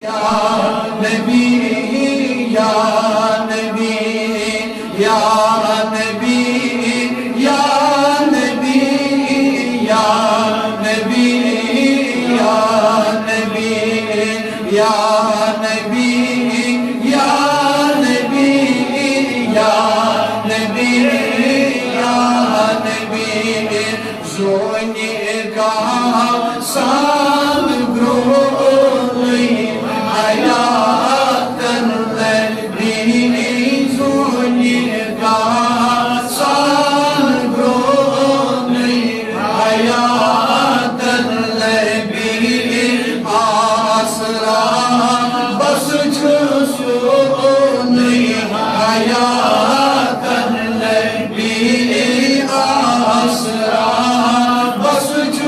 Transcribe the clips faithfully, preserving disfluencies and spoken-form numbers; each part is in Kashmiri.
نبی، یا نبی، یا نبی، یا نبی، یا نبی، یا نبی، یا نبی، یا نبی، یا نبی، یا نبی۔ زونہِ گاہ سان برونٛہٕے حیاتن لبی، زونہِ گاہ سان برونٛہٕے حیاتن لبی۔ آسرا بس چھُ سونُے حیاتن لبی۔ آسرا بس چھُ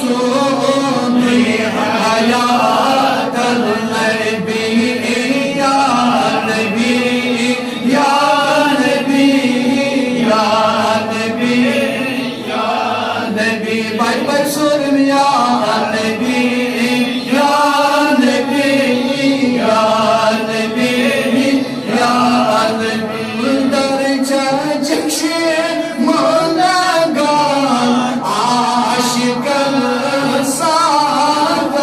سونُے حیاتن لبی۔ یا نبی، یا نبی، یا نبی، یا نبی۔ بڑ بڑ سُر، یا نبی، یا نبی، یا نبی، یا نبی۔ درچہ چشم نگار عاشقن ساتھ،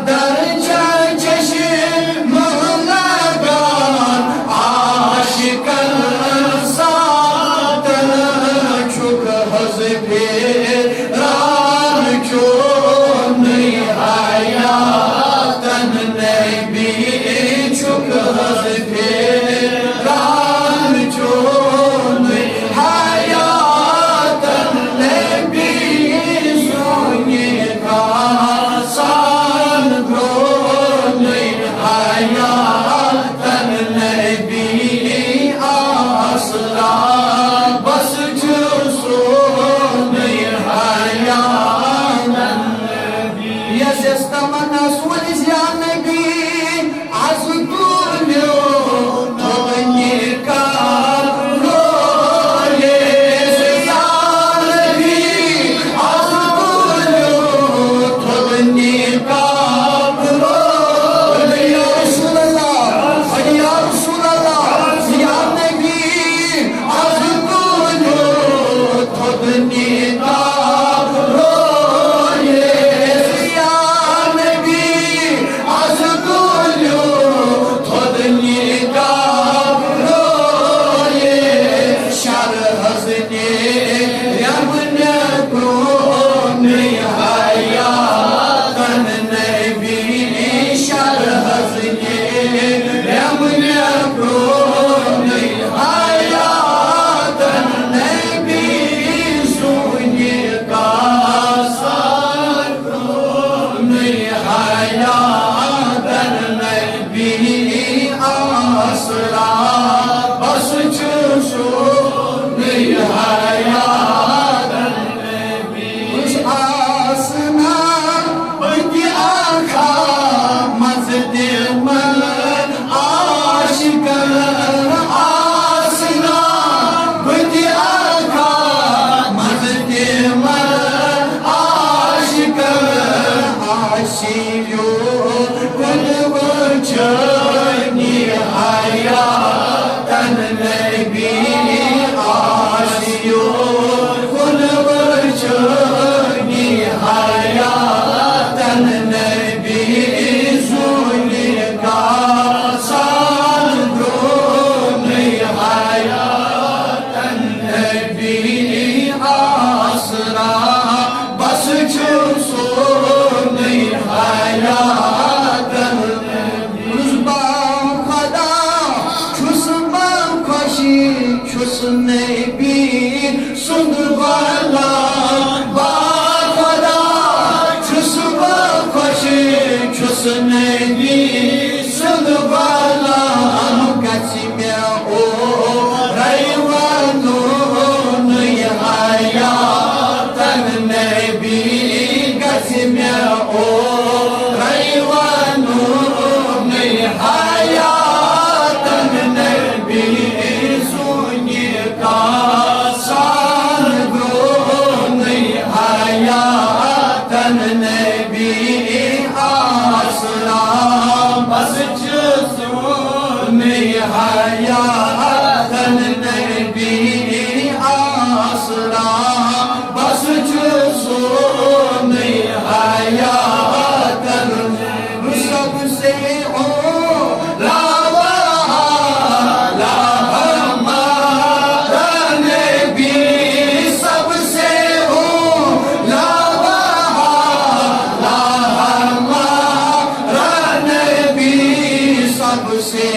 درچہ چشم نگار عاشقن ساتھ، چھُکھ حظ پھیران چونُے حیاتن نبی، چھُکھ حظ پھیران چونُے حیاتن نبی۔ زونہِ گاہ سان برونٛہٕے حیاتن لبی۔ آسرا بس چھُ سونُے حیاتن لبی۔ یس یس تمنا سوز یا نبی، از تُلیو تھوٚد نقاب رویس۔ یا نبی، از تُلیو تھوٚد نقاب رویس۔ یا رسول اللہ، یا رسول اللہ، یا نبی، از تُلیو تھوٚد نقاب رویس۔ یا نبی، از تُلیو تھوٚد نقاب رویس۔ شرحس نیرم نہ برونٛہٕے حیاتن نبی، شرحس نیرم نہ برونٛہٕے حیاتن نبی۔ زونہِ گاہ سان برونٛہٕے حیاتن نبی۔ آسرا بس چھُ سونُے حیاتن نبی۔ بہٕ چھُس آسنا، بہٕ تہِ آخا منٛز تِمن عاشقن۔ آسنا، بہٕ تہِ آخا منٛز تِمن عاشقن۔ آشیو کُنوُہ بس چھُ سونُے حیاتن نبی آسرا، بس چھُ سونُے حیاتن نبی۔ سب سے اولا و اعلیٰ ہمارا نبی، سب سے اولا و اعلیٰ ہمارا نبی، سب سے